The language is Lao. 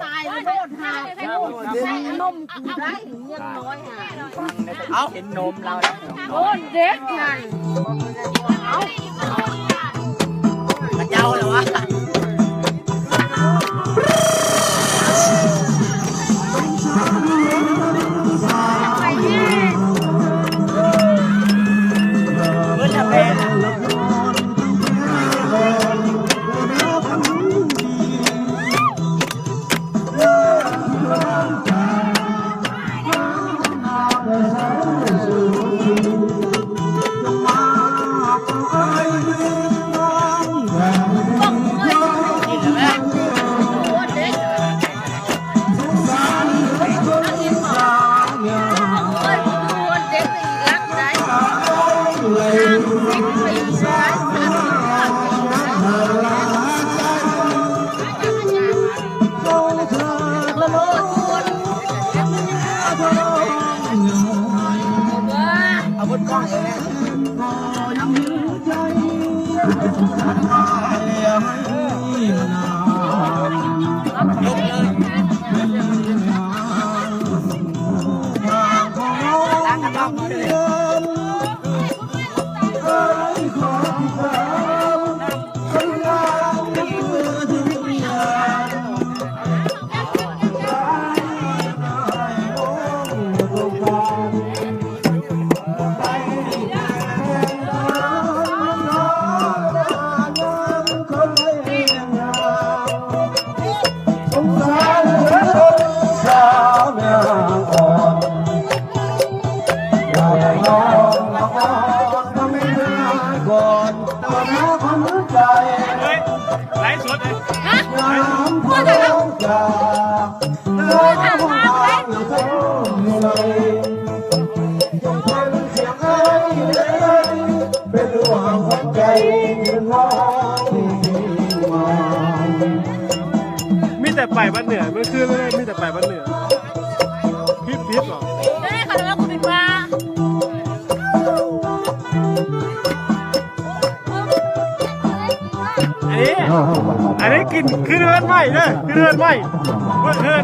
ຕາຍໂລດຫາ ນມກູໄດ້ ຍັງນ້ອຍຫາ ເອົາ ເຫັນນົມລາວແລ້ວ ໂອ້ ເດັກນັ້ນ ເອົາ ເຈົ້າລະວະ. ໄລສົດເດ້ ຮະ ພໍແລ້ວ ມີແຕ່ໄປບ້ານເໜືອ ເມື່ອຄືນນີ້ມີແຕ່ໄປບ້ານເໜືອ ຜິດ ຜິດບໍ? ເຈົ້ານາຍເຂົາເອີ້ນວ່າ ອັນນີ້ ອັນນີ້ຂຶ້ນ ຂຶ້ນເຮືອນໃໝ່ເດີ ຂຶ້ນເຮືອນໃໝ່ ເບິ່ງເຮືອນ.